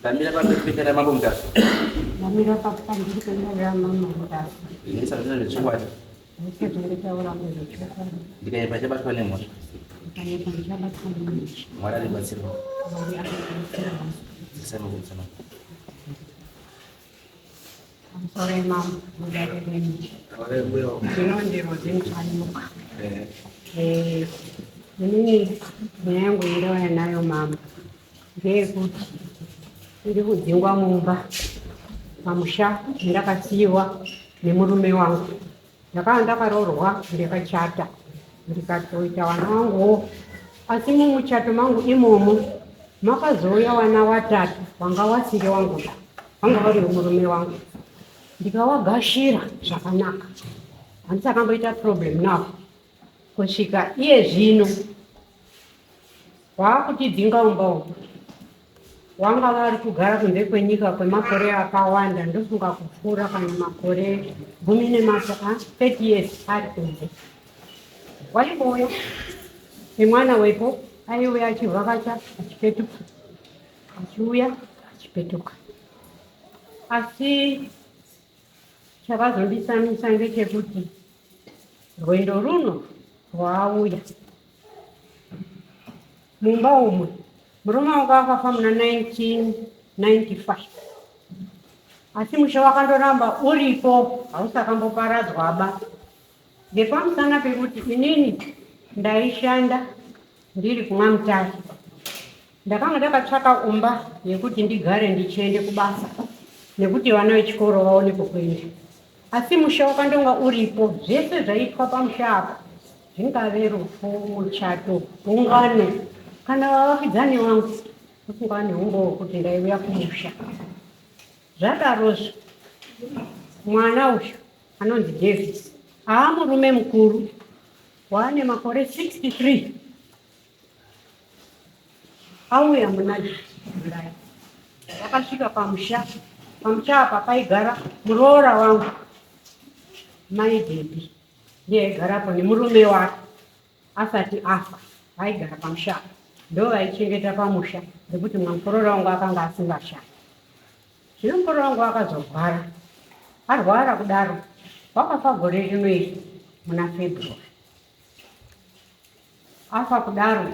Ndamira pamberi pedare raMambo Mutasa. Ndamira pamberi pedare raMambo Mutasa. Ndinoisa zvose zvechokwadi. Zvose zvanditaura ndezvechokwadi. Ndikanyepa ndichabatwa nemhosva. Ndikanyepa ndichabatwa nemhosva. Mwari andibatsirawo. Mwari andibatsirawo. Dzisai makumutsa mambo. Pamusoro mambo, mudare renyu. Ndinonzi Rose Muchanyuka. Eh, inini nyaya yangu yandauya nayo mambo ndeyekuti ndiri kudzingwa mumba pamusha ndakasiyiwa nemurume wangu. Ndakanga ndakaroorwa ndikachata ndikatoita vana vanguwo, asi mumuchato mangu imomo makazouya vana watatu wanga wasiri wangu da, vanga vari vemurume wangu, ndikawagashira zvakanaka, handisakamboita problem navo kusvika iye zvino. Waakutidzinga umba umu. Wanga vari kugara kunze kwenyika kwemakore akawanda, ndofunga kupfuura kana makore gumi nemata, 30 years ari kunze. Waimbouya nemwana wepo, aiuya achivhakacha achipetuka, achiuya achipetuka. Asi chakazondisamisa ngechekuti rwendo runo rwaauya mumba umwe murume wangu akafa muna 1995 asi musha wakandoramba uripo hausakamboparadzwaba ngepamusana pekuti inini ndaishanda ndiri kumwa mutare ndakanga ndakatsvaka umba yekuti ndigare ndichiende kubasa nekuti vana vechikoro vaone kwekuenda asi musha wakandonga uripo zvese zvaiitwa pamusha apa zvingave rufu muchato ungano kana vavakidzani vangu ndofunga vane umbowo kuti ndaiuya kumusha zvadarozvo mwana uyu anonzi Davis aamurume mukuru waane makore 63 auya muna July vakasvika pamusha pamusha apa paigara muroora wangu mai Debi ndiye aigarapo nemurume wake asati afa vaigara pamusha apa ndo vaichengeta pamusha nekuti mukororo wangu akanga asingashandi zvino mukororo wangu akazorwara arwara kudaro wakafa gore rino iri muna February afa kudaro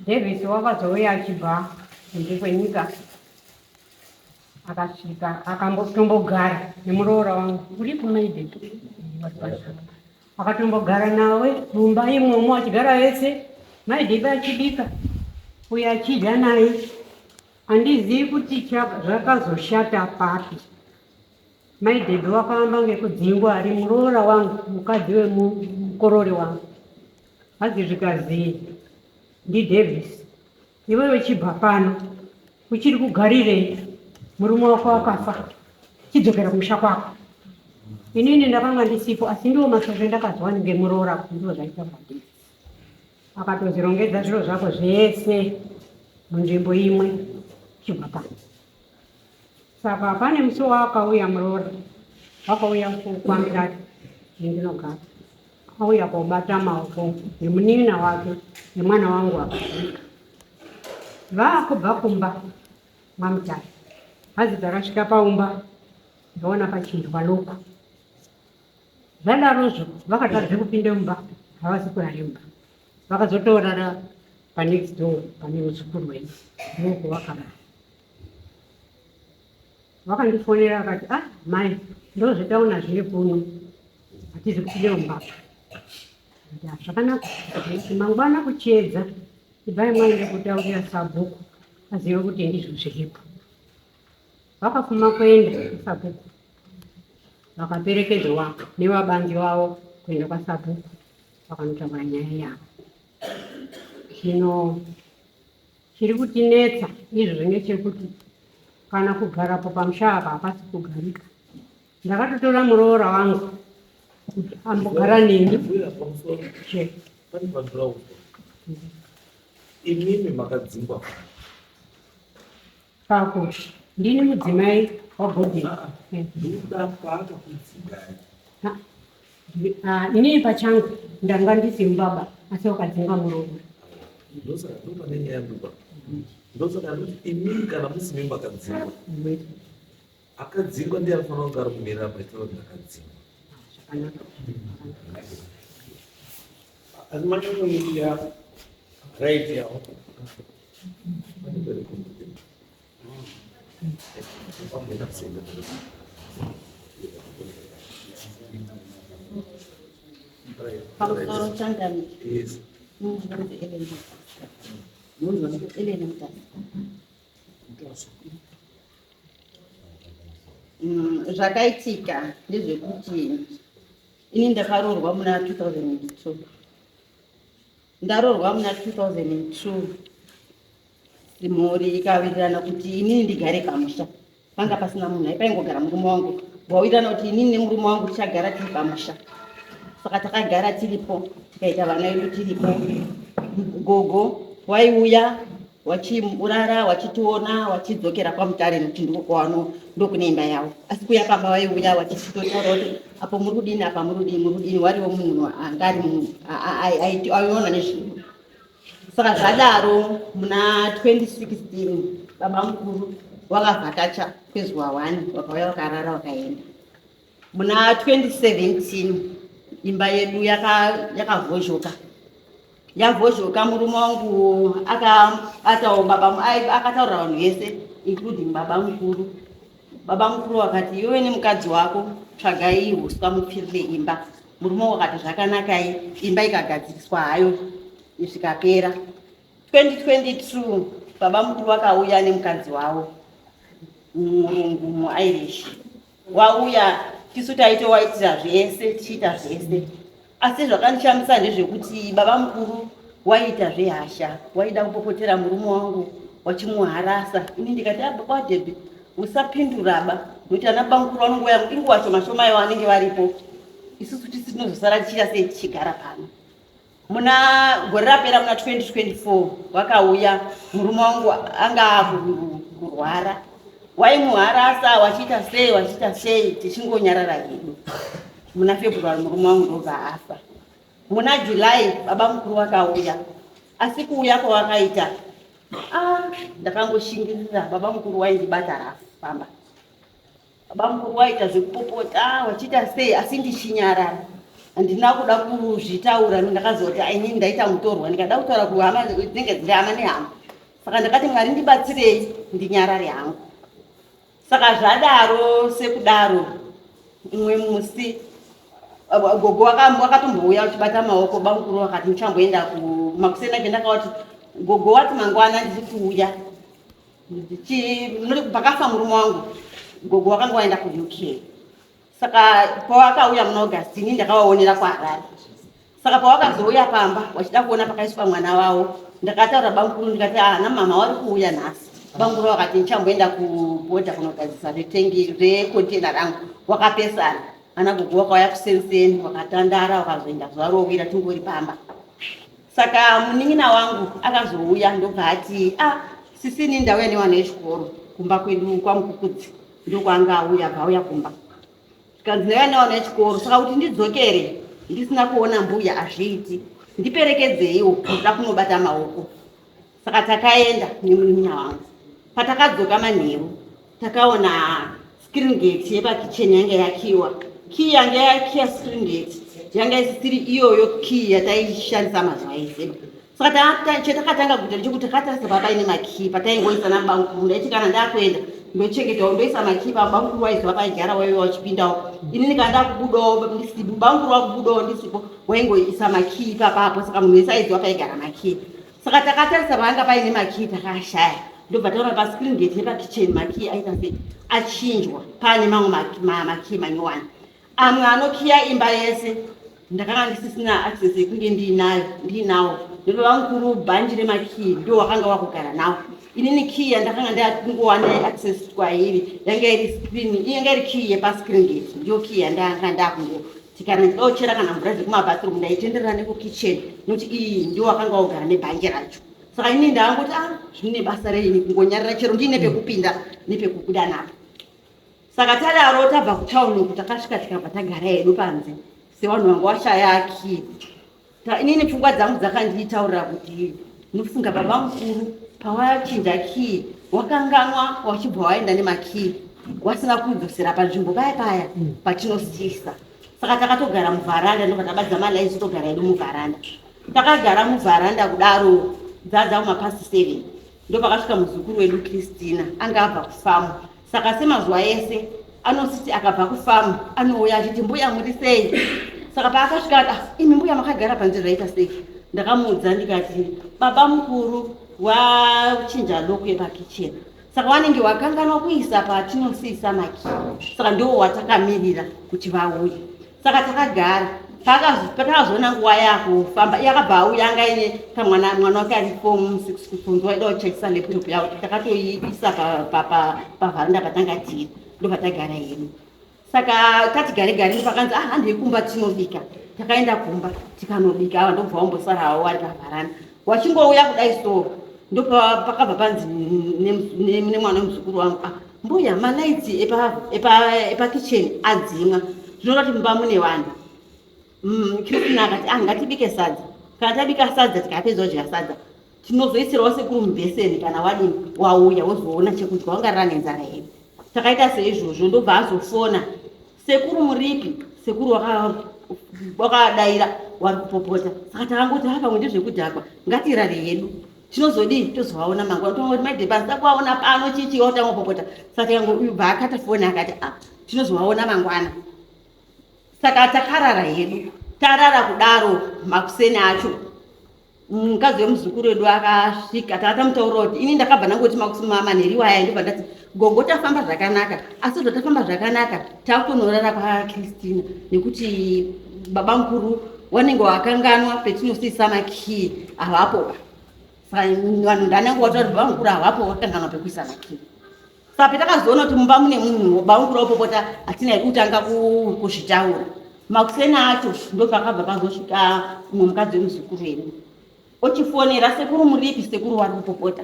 Davis wakazouya achibva kunze kwenyika akasvika akambotombogara nemuroora wangu uripo maideki akatombogara nawe mumba imomo achigara vese maideki achibika uyo achidya naye handizivi kuti zvakazoshata papi Mai Debbie wakavamba ngekudzingwa ari muroora wangu mukadzi wemukorori wangu hanzi zvikazi ndiDavis iwewe chibva pano uchiri kugarirei murume wako akafa chidzokera kumusha kwako inini ndakanga ndisipo asi ndiwo mashoko endakazwa ngemuroora kuti ndiwo zvaita kwaDavis akatozirongedza zviro zvako zvese munzvimbo imwe chibva pano Saka pane musi waakauya muroora wakauya kwamutare ndinogara auya kobata maoko nemunin'ina wake nemwana wangu akasvika vaakubva kumba mwamutare hanzi takasvika paumba ndaona pachinjwa loko zvadarozvo vakatadza kupinda mumba havasi kurare mumba vakazotorara panext door pane muzukuru wedu ndoko vakarara Vakandifonera vakati ah mai ndozvetaona zviri kuno hatizi kupinda mumba ah, zvakanaka kuti mangwana kuchiedza ibvai mwaende kutaurira sabhuku azive kuti ndizvo zviripo vakafuma kuenda kwasabhuku vakaperekedzwa nevabanzi vavo kuenda kwasabhuku vakanotaura nyaya yavo zvino Chiri kutinetsa izvozvo ngechekuti kana kugarapo pamusha apa hapasi kugarika. Ndakatotora muroora wangu kuti ambogara neni. Che. Imimi makadzingwa pako ndini mudzimai waGodwin. Ah, ndoda paakakudzingai. Ah, inini pachangu ndanga ndisi mubaba asi wakadzinga muroora. Ndosaka ndopane nyaya ndopa. Ndosaka ndoti imimi kana musimi makadzingwa, akadzingwa ndiye anofanira kunge ari kumira apa achitaura kuti ndakadzingwa. Zvakanaka. Asi manyonyomirira right yavo. Pamusoro changamire. Yes. Munonzi Ellen Mutasa. Ellen Mutasa. Zvakaitika ndezvekuti ini ndakaroorwa muna 2002. Ndaroorwa muna 2002, mhuri ikawirirana kuti inini ndigare pamusha. Panga pasina munhu, aipaingogara murume wangu. Wawirirana kuti inini nemurume wangu tichagara tiri pamusha. Saka takagara tiripo, tikaita vana vedu tiripo. Gogo waiuya wachirara, wachitiona, wachidzokera kwaMutare, nekuti ndiko kwawano, ndokune imba yavo. Asi kuya pamba waiuya wachitotaura kuti apo muri kudini, apa muri kudini, muri kudini. Wariwo munhu anga ari munhu aiona nezvinhu. Saka zvadaro, muna 2016 baba mukuru wakavhakacha kwezuva 1, wakauya, wakarara, wakaenda. Muna 2017 imba yedu yakavhozhoka. Yavhozhoka, murume wangu akabatawo baba, akataurira vanhu vese, including baba mukuru. Baba mukuru wakati, "Iwe nemukadzi wako tsvagai uswa mupfirire imba." Murume wakati, "Zvakanakai." Imba ikagadziriswa hayo, zvikapera. 2022 baba mukuru vakauya nemukadzi wavo, murungu, muIrish. Wauya, tisu taitowaitira zvese, tichiita zvese. Asi zvakandishamisa ndezvekuti baba mukuru waiita zvehasha, waida kupopotera murume wangu, wachimuharasa. Ini ndikati, "Ababa waDhebhi, usapinduraba, nokuti ana baba mukuru vanongouya inguva shoma shoma ivo vanenge varipo, isusu tisi tinozosara tichiita sei, tichigara pano?" Muna gore rapera, muna 2024, wakauya murume wangu anga akurwara, waimuharasa, wachiita sei, wachiita sei, tichingonyarara hedu. Muna February murume wangu ndobva afa. Muna July baba mukuru wakauya. Asi kuuya kwawakaita, ah, ndakangoshingirira. Baba mukuru waindibata rafu pamba. Baba mukuru waita zvekupopota, wachiita sei, asi ndichinyarara. Handina kuda kuzvitaura. Ndakazoti inini ndaita mutorwa, ndikada kutaura kuhama dzinenge dziri hama nehama. Saka ndakati, "Mwari ndibatsirei ndinyarare hangu." Saka zvadaro sekudaro, umwe musi gogo wakatombouya uchibata maoko. Bamukuru wakati, "Muchamboenda kumakuseni ake." Ndakawati, "Gogo wati mangwana ndiri kuuya." Pakafa murume wangu, gogo wakanga waenda kuUK. Saka pawakauya muna August, ini ndakavaonera kuHarare. Saka pawakazouya pamba wachida kuona pakaiswa mwana wavo, ndakataura bamukuru, ndikati, "Ah, namama wari kuuya nhasi." Bamukuru wakati, "Ndichamboenda kubhodha kunogadzisa zvetengi zvekontena rangu." Wakapesana. Ana gogo wakauya kusenseni, wakatandara, wakazoenda zuva rowira tingori pamba. Saka munin'ina wangu akazouya, ndobva ati, "A ah, sisini, ndauya nevana vechikoro kumba kwedu kwaMukukudzi." Ndokwanga auya, bva auya kumba, zvikanzi, "Ndauya nevana vechikoro, saka kuti ndidzokere ndisina kuona mbuya hazviiti. Ndiperekedzeiwo, ndoda kunobata maoko." Saka takaenda nemunin'ina wangu. Patakadzoka manheru, takaona screen gate yepakicheni yanga yakiwa. Key yanga yakiya screen gate yanga isisiri iyoyo key yataishandisa mazuva ese. Saka chatakatanga kuita ndechekuti takatarisa papaine makey pataingoisa nabamukuru. Ndaiti kana ndakuenda ndochengetawo, ndoisa makey pabamukuru, waiziva paigara, waiva wachipindawo. Inini kana ndakubudawo ndisipo, bamukuru wakubudawo ndisipo, waingoisa makey ipapapo. Saka munhu wese aiziva paigara makey. Saka takatarisa paanga paine makey, takashaya. Ndobva taona pascreen gate nepakicheni makey aita sei, achinjwa, paane mamwe makey manyowani, amwe anokiya imba yese. Ndakanga ndisisina access yekunge ndiinayo, ndiinawo, ndoto vamukuru bhanji remakey ndo wakanga wakugara nawo. Inini key yandakanga ndakungowana access kwairi yanga iri screen, yanga iri key yepascreen gate. Ndiyo key yandanga ndakungoti kana ndida kuchera kana mvura dzekumabathroom, ndaitenderera nekukitchen, nokuti iyi ndiyo wakanga wagara nebhanji racho. Saka inini ndangoti, "A ah, zvine basa reini kungonyarara chero ndiine pekupinda nepekubuda napo?" Saka tadaro, tabva kutauni uku, takasvika, tikabva tagara hedu panze sevanhu vanga washaya key. Inini pfungwa dzangu dzakanditaurira kuti nofunga baba mukuru. Pawachinja kii wakanganwa, wachibva waenda nemakii wasina kudzosera panzvimbo paya paya patinosisa. Saka takatogara muvharanda, ndobva tabatidza malaisi togara hedu muvharanda. Takagara muvharanda kudaro dzadza kumapast 7, ndopakasvika muzukuru wedu Christina, anga abva kufamu. Saka semazuva ese anositi akabva kufamu anouya achiti, "Mbuya, muri sei?" Saka paakasvika ati, "Ah, imi mbuya makagara panze, zvaita sei?" Ndakamuudza ndikati, "Baba mukuru wachinja lock yepakicheni, saka wanenge wakanganwa kuisa patinosiyisa makii, saka ndiwo watakamirira kuti vauye." Saka takagara. Patakazoona nguva yakufamba, iye akabva auya, anga aine kamwana, mwana wake ari form 6 kufunzwa, waida kuchekisa laptop yavo. Takatoiisa pavharanda patanga tiri, ndopatagara hedu. Saka tati gare gare, ndopakanzi, "Ah, handei kumba tinobika." Takaenda kumba tikanobika. Ava ndobva wambosara havo vari pavharanda. Wachingouya kudai so, ndopakabva panzi nemwana wemuzukuru wangu, "Ah, mbuya, malaitsi epakicheni adzimwa, zvinoreva kuti mumba mune vanhu." Christina akati, "Ah, ngatibike sadza. Kana tabika sadza, tikapedza kudya sadza, tinozoisirawo sekuru mubheseni. Kana wadini wauya, wozoona chekudya, wangarira nenzara yedu." Takaita seizvozvo. Ndobva azofona, "Sekuru, muripi?" Sekuru wakadaira, wari kupopota. Saka takangoti, "Ha, pamwe ndezvekudhakwa, ngatirare hedu, tinozodii, tozovaona mangwana." Tongoti, "Maidhebhasi takuvaona pano chichi watangopopota." Saka tikangobva akata foni, akati, "Ah, tinozovaona mangwana." Saka takarara hedu. Tarara kudaro, makuseni acho mukadzi wemuzukuru wedu akasvika. Takatamutaurira kuti ini ndakabva ndangoti manheriwa aya, ndobva ndati, "Gogo, tafamba zvakanaka, asi zvatafamba zvakanaka takutonorara kwaChristina nekuti baba mukuru wanenge wakanganwa petinosiyisa makii, havapoba." Saka vanhu ndanenge wataura kuti baba mukuru havapo, wakanganwa pekuisa makii. Saka petakazoona kuti mumba mune munhu, baba mukuru wapopota, hatina kutanga kuzvitaura. Makuseni acho ndopakabva pazosvika mumwe mukadzi wemuzukuru wedu, ochifonera, "Sekuru, muripi?" Sekuru wari kupopota.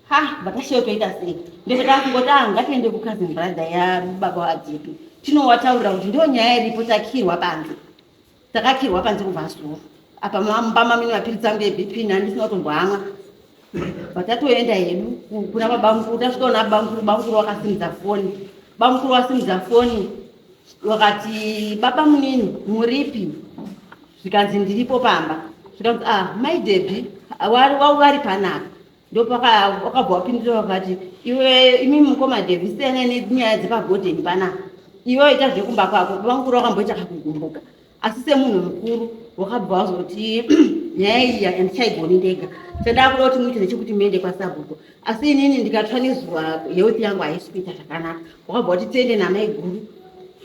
Ha, vatashiyo toita sei? Ndopetafungoti, "Ah, ngatiende kucousin brother yababa waDebbie, tinowataurira kuti ndo nyaya iripo, takirwa panze, takakirwa panze kubva zuro. Apa mumba mamine mapiritsi angu eBP, nandisina kutomboamwa." Vatatoenda hedu kuna baba mukuru. Tasvikaona baba mukuru, baba mukuru wakasimudza foni. Baba mukuru wasimudza foni, wakati, "Baba munini, muripi?" Zvikanzi, "Ndiripo pamba." Zvikanzi, "Ah, mai Debbie vari panapa." Ndopakabva wapindura wakati, "Iwe, imi mukoma Debbie, siyanai nenyaya dzepagodheni panapa, iwe ita zvekumba kwako." Baba mukuru wakamboita kakugumbuka, asi semunhu mukuru wakabva wazoti, "Nyaya iyi handichaigoni ndega. Chandakuda kuti muite ndechekuti muende kwasabhuku, asi inini ndikatsva nezuva health yangu haisi kuita zvakanaka." Wakabva wati tiende namai guru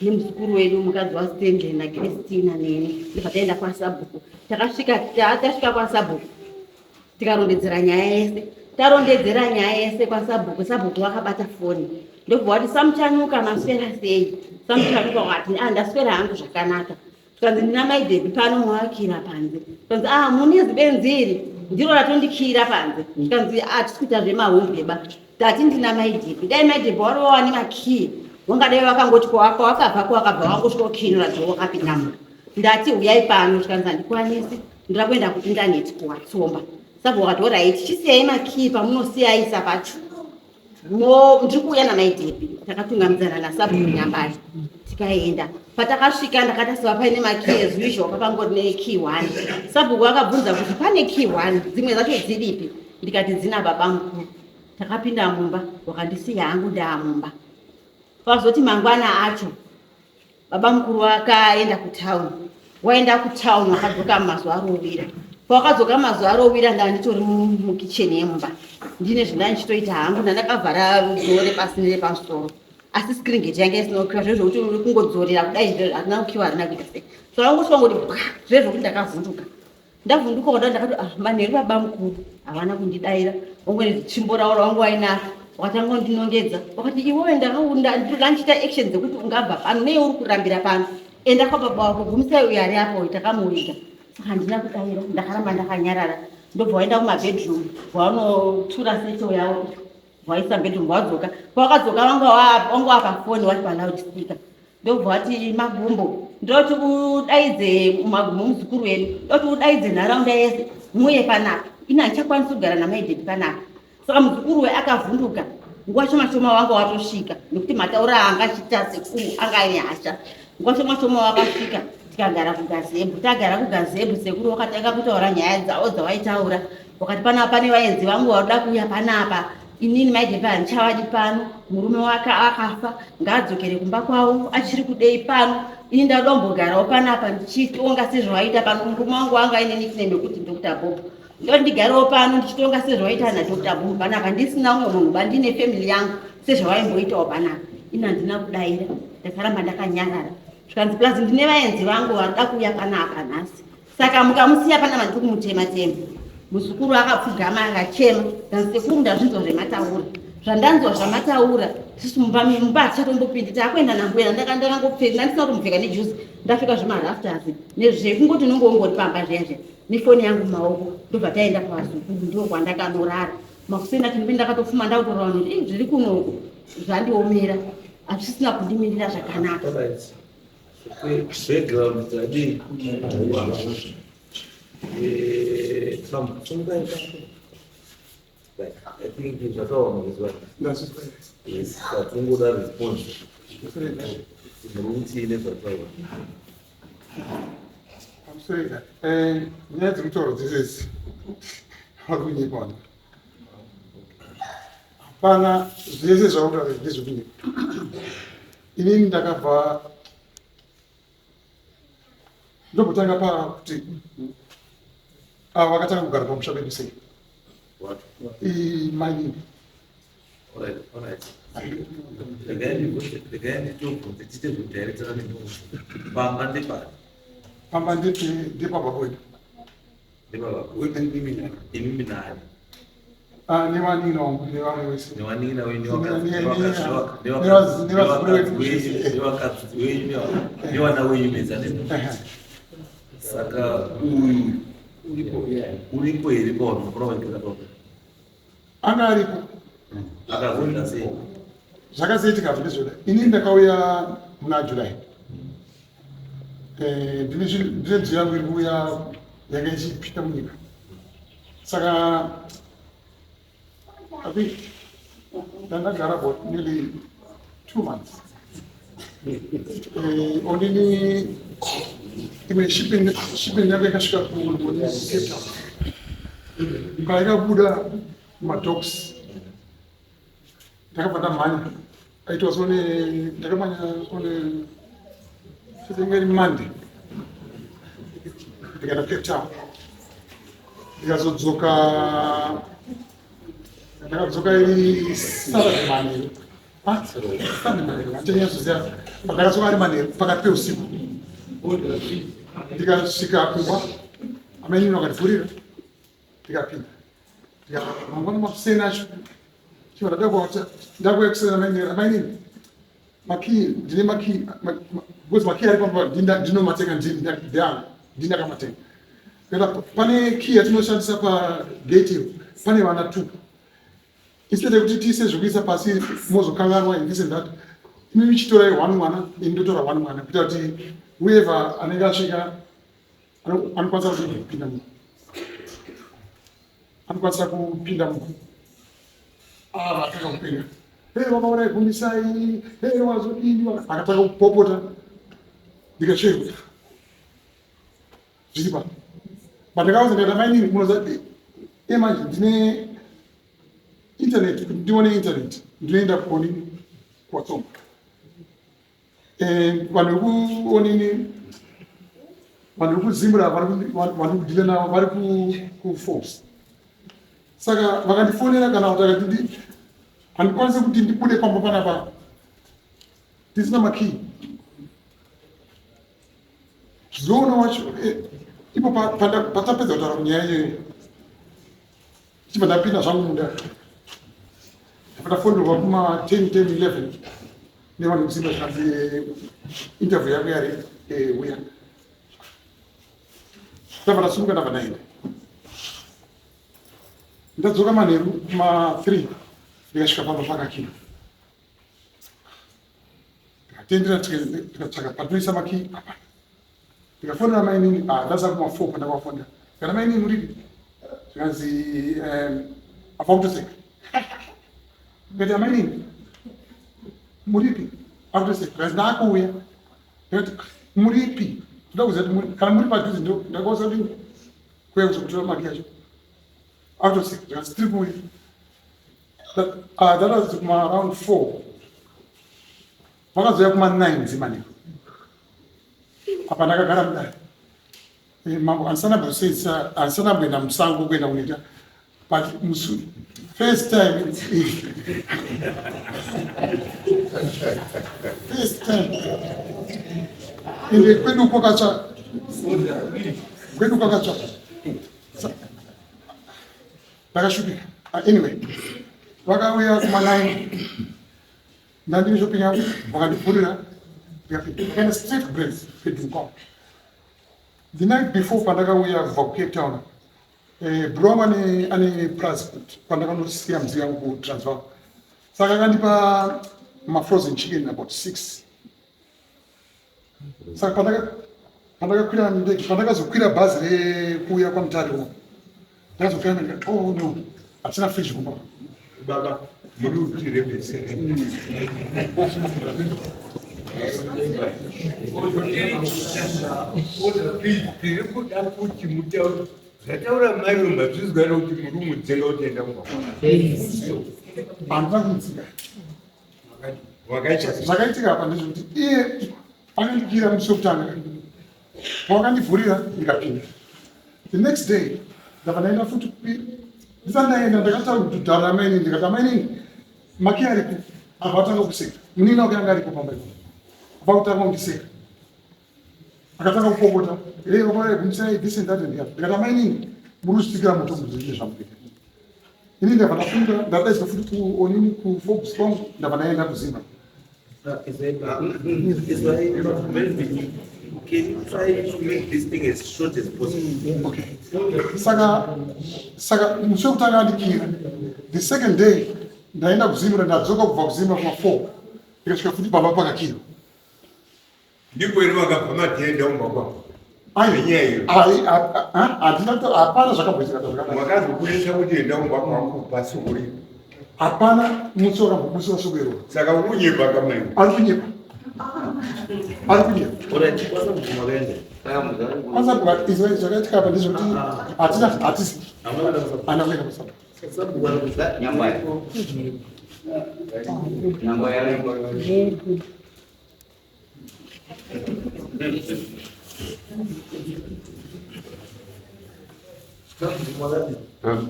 nemuzukuru wedu, mukadzi waStanley, naChristina neni. Ndobva taenda kwasabhuku. Takasvika, tasvika kwasabhuku, tikarondedzera nyaya yese. Tarondedzera nyaya yese kwasabhuku, sabhuku wakabata foni, ndobva wati, "Samuchanuka, maswera sei?" Samuchanuka wakati, "Ah, ndaswera hangu zvakanaka." Tikanzi, "Ndina mai Debbie pano, mawakira panze." Tikanzi, "Ah, mune zibenzi iri ndiro ratondikira panze." Tikanzi, "Ah, tisi kuita zvemahumbwe ba, tati ndina mai Debbie. Dai mai Debbie warowa nemakii, wangadai wakangoti kwawakabva, kwawakabva wangosvika ukinura dzo wakapindamo. Ndati uyai pano." Tikanzi, "Handikwanisi, ndoda kuenda kuindaneti kuwatsomba." Saka wakati, "Alright, chisiyai makii pamunosiyaisa pacho, ndiri kuuya namai Debbie." Takatungamidzana nasabhuku Nyambari, tikaenda. Patakasvika, ndakatarisa paine makey, as usual papangori nekey one. Sabhuku akabvunza kuti, "Pane key one, dzimwe dzacho dziripi?" Ndikati, "Dzina baba mukuru." Takapinda mumba, wakandisiya hangu ndaamumba. Pazoti mangwana acho, baba mukuru wakaenda kutauni. Waenda kutauni, wakadzoka mazuva arowira. Pawakadzoka mazuva arowira, ndaa nditori mukicheni yemumba, ndine zvandanga ndichitoita hangu. Ndandakavhara door repasi nerepamusoro, asi screen gate yanga isina kukiwa. Zvezvo kuti uri kungodzorera kudai, harina kukiwa, harina kuita sei. So vangosvika ngoti bwa, zvezvo ndakavhunduka. Ndavhunduka kudai, ndakati, "Ah, manheru baba mukuru." Havana kundidaira. Wangone tsvimbo ravo rawangu wainaro, wakatanga kundinongedza, wakati, "Iwewe, ndinoda ndichiita action dzekuti ungabva pano. Nei uri kurambira pano? Enda kwababa wako, gumisai uyo ari apo, takamuviga." Saka handina kudaira, ndakaramba ndakanyarara. Ndobva waenda kumabedroom, vaunotura seto yavo, waisa bedroom, wadzoka. Pawakadzoka wanga wapafoni, wari paloud speaker. Ndobva wati, "Magumbo, ndoti udaidze Magumo, muzukuru wedu, ndoti udaidze nharaunda yese muuye panapa. Ini handichakwanisi kugara namai Debbie panapa. Saka muzukuru we akavhunduka, nguva shoma shoma wanga watosvika, nekuti mataura anga achiita sekuru anga aine hasha. Nguva shoma shoma wakasvika, tikagara kugazebhu. Tagara kugazebhu, sekuru wakatanga kutaura nyaya dzavo dzawaitaura. Wakati panapa pane vaenzi vangu varoda kuuya panapa, inini maidhepe handichavadi pano, murume wake akafa, ngaadzokere kumba kwavo, achiri kudei pano? Ini ndadombogarawo panapa ndichitonga sezvawaita pano. Murume wangu wanga aine nickname yekuti Dr Bob. Ndoti ndigarewo pano ndichitonga sezvawaita naDr Bob panapa, ndisina umwe munhu ba, ndine family yangu sezvawaimboitawo panapa. Ini handina kudaira, ndakaramba ndakanyarara. Zvikanzi, plus ndine vaenzi vangu varikuda kuuya panapa nhasi, saka mukamusiya panapa ndiri kumutema tema. Muzukuru akapfugama akachema. Kanzi, sekuru, ndazvinzwa zvemataura, zvandanzwa zvamataura, isusu mumba hatichatombopindi, taakuenda nambuya. Ndakangopfeka, ndandisina kutomupfeka nejuzi, ndapfeka zvemarafters nezvekungoti unonge ungori pamba zviya zviya, nefoni yangu mumaoko. Ndobva taenda pavazukuru, ndo kwandakanorara. Makuseni acho ndimbe ndakatofuma ndakutora vanhu kuti, "Ih, zviri kunoku zvandiomera, hazvisina kundimirira zvakanaka." Alright. Background tadii? Trump, sungai pako. Right. I think zvakaoma kuzwa. Yes, tatingoda response. Muri kuti nezvataura. Pamusoro, nyaya dziri kutaurwa dzese idzi vari kunyepa vanhu. Hapana, zvese zvakutaura ndezvekunyepa. Inini ndakabva ndombotanga pakuti ava vakatanga kugara pamusha pedu sei? What? Mainini. Alright. Regai nditobvunze, tiite zvekudirectana nemubvunzo. Pamba ndepari? Pamba ndepababa wedu. Ndepababa. Imimi. Imimi nani? Nevanin'ina wangu nevamwe vese. Nevanin'ina wenyu, Nevazukuru vedu. nevakadzi wenyu, nevana wenyu mese, handiti? Saka uyu uripo here pavanhu mukura vaigara papa? Anga aripo. Akazoita sei? Zvakazoitika ndezvoda, inini ndakauya muna July. Ndine nzvimbo yangu iri kuuya yanga ichipinda munyika, saka I think ndandagara about nearly 2 months. Onini imwe shipping yangu yakasvika kuCape Town, paikabuda madocks ndakabva ndamhanya. It was on a, ndakamhanya on a, inge iri Monday, ndikaenda Cape Town, ndikazodzoka. Ndakadzoka iri Saturday manheru. Ah, Sunday manheru handichanyazoziva, but ndakadzoka ari manheru, pakati peusiku. Ndikasvika kumba, amainini vakandivhurira, ndikapinda. Mangwana makuseni acho chibva ndakuya kuseni, amainini, amainini, makii, ndine makii, because makii ari pamba ndinomatenga, ndeangu, ndindakamatenga. Kana pane key yatinoshandisa pagate iyo, pane vana two, instead yekuti tiise zvekuisa pasi mozokanganwa and this and that, imi michitorai one mwana, ini ndotora one mwana, kuita kuti whoever anenge asvika anokwanisa kupinda mu anokwanisa kupinda mu Ah, atanga kupenga. "Hey, vakaona gumisai, hey, wazodini?" Akatanga kupopota, ndikacheuka zviri pa pandakauza, ndikati, "Mainini, munoza manje ndine internet, kuti ndione internet ndinoenda kuonini, kuwatsonga. Vanhu vekuonini, vanhu vekuZimra vari kudhila navo, vari kuForbes, saka vakandifonera kana kuti akati handikwanisi kuti ndibude pamba panapa tisina makii." Zoona wacho ipo patapedza kutaura kunyaya iyoyo, chibva ndapinda zvangu munda, ndafonerwa kuma 10 10 11 nevanhu vekuZimra, zvikanzi, "Interview yako yari, uya." Ndabva ndasumuka, ndabva ndaenda. Ndadzoka manheru kuma 3, ndikasvika pamba pakakina, ndikatendera, tikatsvaka patinoisa makii, hapana. Ndikafonera mainini. Ah, ndaza kuma 4 pandakafonera, kana, "Mainini, muripi?" Zvikanzi, "Afa kutoseka." Ndikati amainini muripi? Akutoseka because ndakuuya. Ndikati muripi? Ndoda kuziva kuti kana muri padhuze ndakauza kuti kuuya kuzokutora maki yacho. Akutoseka ndikati tiri kuuya. That was kuma around 4. Vakazouya kuma 9 dzimanheru. Apa ndakagara mudare. Mambo handisana handisana kuenda musango kuenda kunoita but musu first time, first time ende kwedu kwakatsva, kwedu kwakatsva, ndakashupika. Anyway, vakauya kuma 9, ndandiri shopping yangu, vakandivhurira, ndikaenda straight kubrains bedroom kwangu. The night before pandakauya kubva kuCape Town, bro wangu ane plus pandakanosiya mudziyo yangu kuTransvaal, saka akandipa mafrozen chicken about 6. Saka pandakakwira ndege, pandakazokwira bhazi rekuuya kwaMutare uko, ndakazokwira ndikati, "Oh no, hatina fridge kumba." Baba, muri kutirembesere. Tiri kuda kuti mutaure zvataura mai mazvizwa here kuti muri mudzinga kuti enda kumba? Handina kumudzinga. Wakaita Zvakaitika apa ndezvekuti iye akandikira musi wekutanga, pawakandivhurira ndikapinda. The next day ndabva ndaenda futi. Ndisati ndaenda ndakataura kutaura amainini, ndikati, "Amainini, maki aripo?" Abva atanga kuseka. Munini wake anga aripo pamba ipapo, abva kutanga kundiseka, akatanga kupopota, "Gumisai this and that and the other." Ndikati, "Amainini, muri kuzvitikira moto muzvinhu zvamukuita." Ini ndabva ndafunga, ndadaidzwa futi kuonini kuForbes kwangu, ndabva ndaenda kuZimba. Maybe can you try to make this thing as short as possible? Okay. Saka musi wekutanga andikira, the second day ndaenda kuZimra, ndadzoka kubva kuZimra kuma 4, ndikasvika futi pamba pakakirwa. Ndipo iri vakabva matenda kumba kwako? Ai. Nenyaya iyo? Ai, handina hapana zvakamboitika zvakadai. Wakazobudisa kuti enda kumba kwako pasi uri? Hapana musi wakambobudisa shoko iroro. Saka uri kunyepa kamai? Ari kunyepa, ari kunyepa. Alright, kwasabhuku makaenda? Kwasabhuku, izvo zvakaitika apa ndezvekuti hatina, hatisi Hamuna kuenda kwasabhuku? Hana kuenda kwasabhuku. Sabhuku anokuti Nyambaya. Nyambaya. Zvedu. Sabhuku makadini?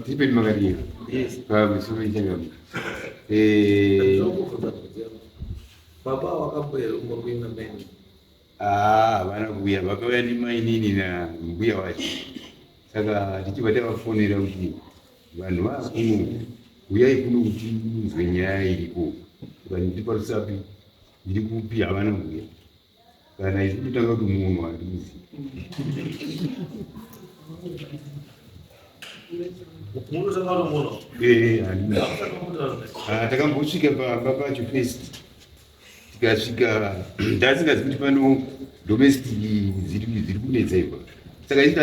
Tipeni makadini? Yes. Pamusoro ichangami. Ndinokubvunza bvunzo yako. Baba wakamboera umwe maini? Ah, havana kuuya, vakauya nemainini nambuya wacho. Saka tichibva tavafonera kuti vanhu vakuno, uyai kuno kuti munzwe nyaya iriko. Tikati ndiri paRusapi, ndiri kupi, havana kuuya. Kana isu totanga kuti munhu handimuzivi. Munotanga kuti munhu? Eh, handimuzivi. Hamusati mambotaura naye? Ah, takambosvika pamba pacho first, tikasvika ndasingazivi kuti pano domestic dziri kunetsa ipa. Saka isu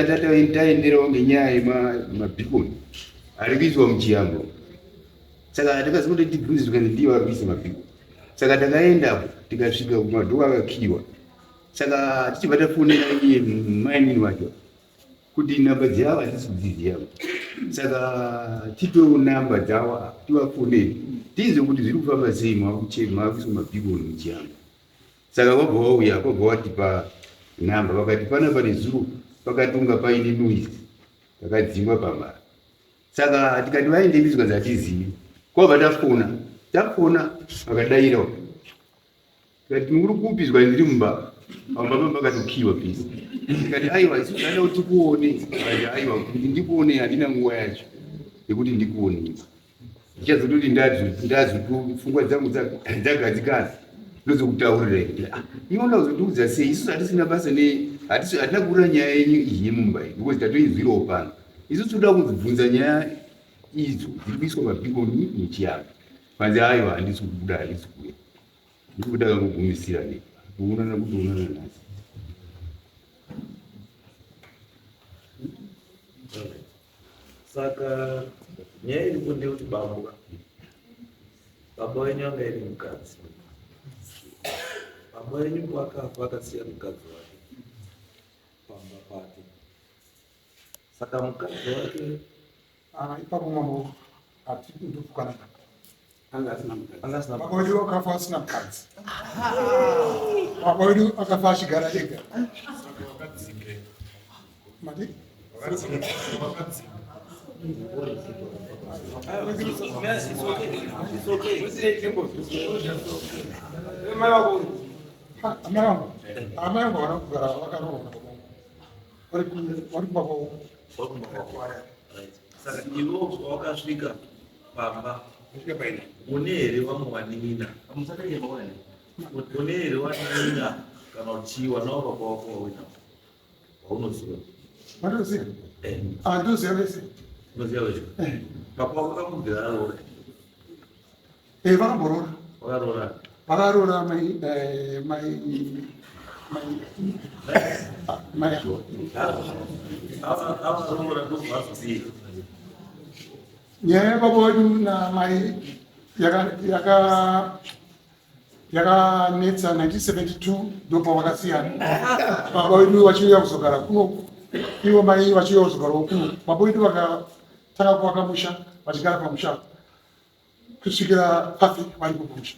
taenderawo ngenyaya yemabhikoni ari kuiswa muchiyambo. Saka takaziva kuti tibvunze, tikanzi ndiye vari kuisa mabhikoni. Saka takaendapo, tikasvika kumadhoo akakiwa. Saka tichibva tafonera iye mainini wacho kuti namba dzavo hatisi kudziziva, saka tipewo namba dzavo tivafonere tiizwe kuti zviri kufamba sei, maakuiswa mabhikoni muchiyambo. Saka vabva vauya, vabva vatipa namba, vakati panapa nezuro pakatonga paine noise, pakadzimwa pamba. Saka tikati vaendepi, zvikanzi hatizivi. Kwabva tafona, tafona vakadairawo, tikati muri kupi, zvikanzi ndiri mumba, pamba pamba pakatokiwa pisi. Tikati aiwa, isu taida kuti tikuone. Vakati aiwa, kuti ndikuone handina nguva yacho yekuti ndikuone, ndichazototi ndazoto pfungwa dzangu dzagadzikana ndozokutaurira. Kuti ah, inoda kuzondiudza sei? Isusu hatisina basa ne hatina kuurira nyaya yenyu iyi yemumba iyi because tatoinzwirawo pano. Isusu toda kuzibvunza nyaya idzo dziri kuiswa mabhikoni muchiyambo. Panzi aiwa, handisi kubuda, handisi kuuya. Ndikuti akangogumisira ne kuonana kutoonana nhasi. Saka nyaya iripo ndeyekuti bambo Baba wenyu anga iri mukadzi. Baba wenyu pakafa akasiya mukadzi wake pamba pake. Saka mukadzi wake Ah, ipapo mambo hatindopukana. Anga asina mukadzi. Anga asina. Baba wedu akafa asina mukadzi. Baba wedu akafa achigara ega. Mati? It's okay. Mai wako Ha, amai vangu. Amai vangu havana kugara vakaroorwa nababa vangu. Vari kumba kwavo. Wakumba kwako. Right. Saka iwe wakasvika pamba une here vamwe vanin'ina? Une here vanin'ina kana kuti vana vababa vako vauinavo vaunoziva? Vanoziva? Eh, Ah, ndoziva vese. unoziva vese? Eh, Baba vako vakambobvira aroora? eh, vakamboroora. Vakaroora? Vakaroora mai eh, mai mai ah, mai Avaroora ndobva vazodii? Nyaya yababa wedu namai yakanetsa 1972 ndopavakasiyana. Baba vedu vachiuya kuzogara kuno, ivo mai vachiuya kuzogarawo kuno. Baba vedu vakatanga kuvaka musha, vachigara pamusha kusvikira pafi varipo pamusha.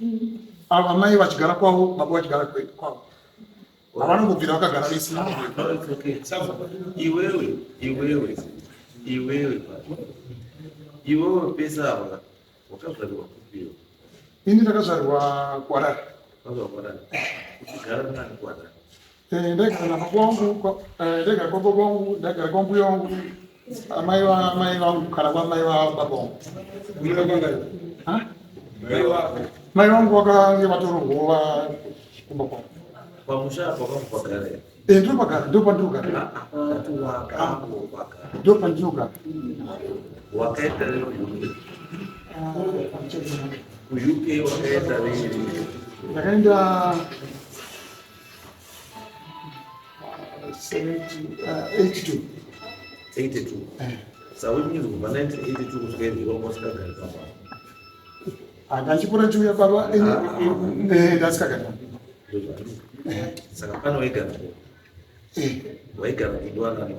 Ava mai vachigara kwavo, baba vachigara kwavo. Havanombobvira vakagara vese. No, it's okay. Iwewe, iwewe, iwewe, baba. Iwewe pese apa wakazvarirwa kupi? Ini ndakazvarirwa kuHarare. Wakazvarirwa kuHarare. Uchigara nani kuHarare? Eh, ndaigara nababa vangu, ndaigara kwababa vangu, ndaigara kwambuya vangu, amai vamai vangu kana kwamai vababa vangu. Ha? Mai vangu vakange vatororwa kumba kwavo. Pamusha apa wakambopagara here? Eh, ndopagara, ndopandinogara. Ati wakambopagara. Ndopandinogara. Wakaenda rini Ah, kuUK? Wakaenda rini? Ndakaenda 70, 82. 82. Eh. Saka which means kubva 1982 kusvika izvi wanga usingagari pamba. Ah, ndachipota ndichiuya baba, ndasikagara. Ndozvaari. Saka pane waigara Eh, waigara kundowanani?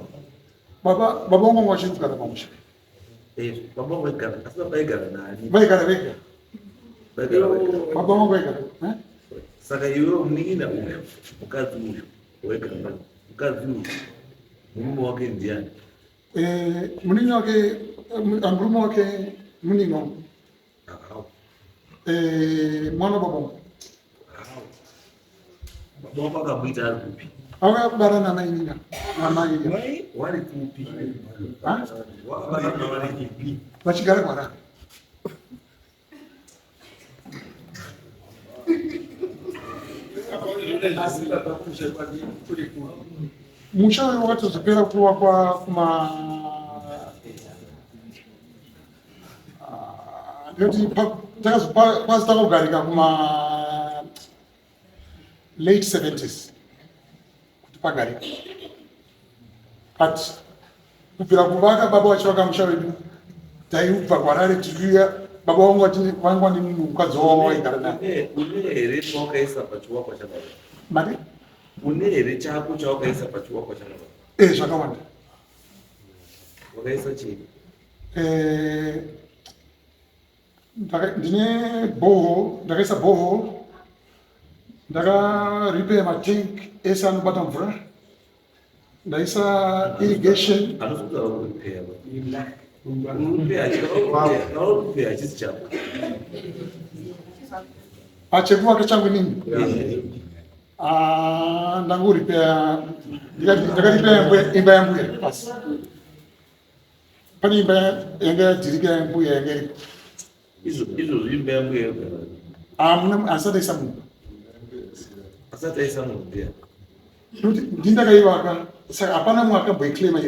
baba baba vangu vanga vachiri kugara pamusha. Eh, baba vangu vaigara, asi baba vaigara nani? Vaigara vega. Vaigara vega. Baba vangu vaigara. Eh? Saka iwewe munin'ina uyu, mukadzi uyu waigara naye, mukadzi uyu murume wake ndiani? Eh, munin'ina wake, murume wake munin'ina wangu. How? Eh, mwana wababa vangu. How? Baba wako akamuita ari kupi? Vakabara namai namai. Wari kupi? Ha? Wakabara navari kupi? Vachigara kuHarare. Asi baba kusha kwati kuri kupi? Musha uyu wakatozopera kuvakwa kuma Ah, ndinoti kwazitanga kugarika kuma late 70s kuti pagarika, but kubvira kuvaka baba vachivaka musha wedu, taibva kuHarare tichiuya, baba vangu vanga vane mukadzi wavo vaigara naye. Une here chawakaisa pachivakwa chababa? Mari? Une here chako chawakaisa pachivakwa chababa? Eh, zvakawanda. Wakaisa chii? Eh, ndine borehole, ndakaisa borehole, ndakarepair matank ese anobata mvura, ndaisa irrigation. Anozokutaura kurepair. Kurepair hachisi chako. Pachekuvaka changu inini? Ah, ndangorepair, ndakarepair imba yambuya basi. Pane imba yanga yadhirika yambuya yanga iripo. Izvozvo imba yangu yegara? Hamuna asati aisa munhu. Asati aisa munhu ndiani? Nekuti ndindakaivaka, saka hapana mumwe akamboiclaima.